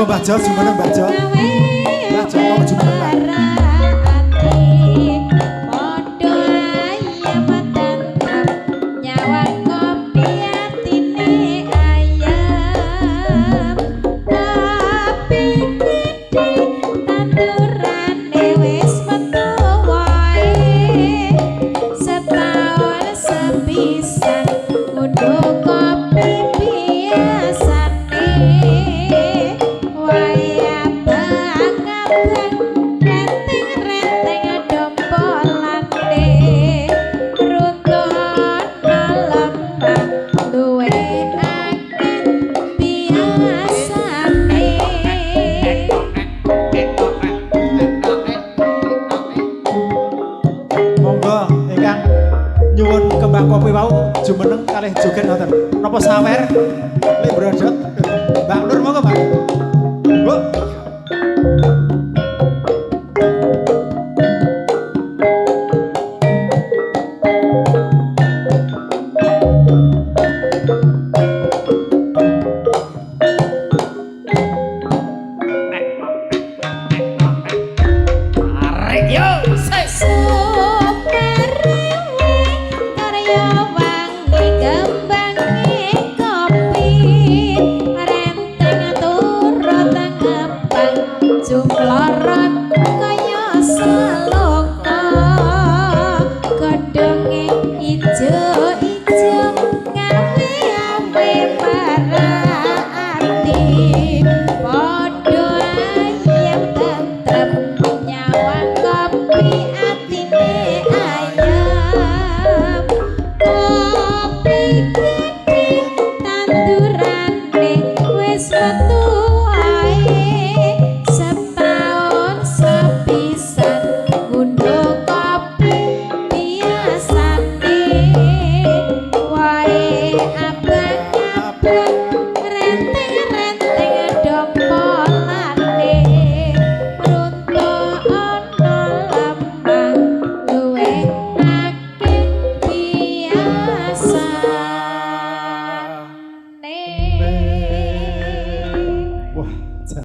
Monggo Mbah Jo, jumeneng Mbah Jo. Mbah Jo, monggo jumeneng Mbah. Padha ayem tentrem nyawang kopi atine ayem. Kopi gedhe tandurane wis metu wae. Setahun sepisan kudu kopi biasane. Wae abang-abang renteng-renteng dompolane. Runtuh ana lemah luwe akeh biasane. Monggo ingkang nyuwun kembang kopi wau jumeneng kalih joget ngoten. Napa sawer? Lek brodot.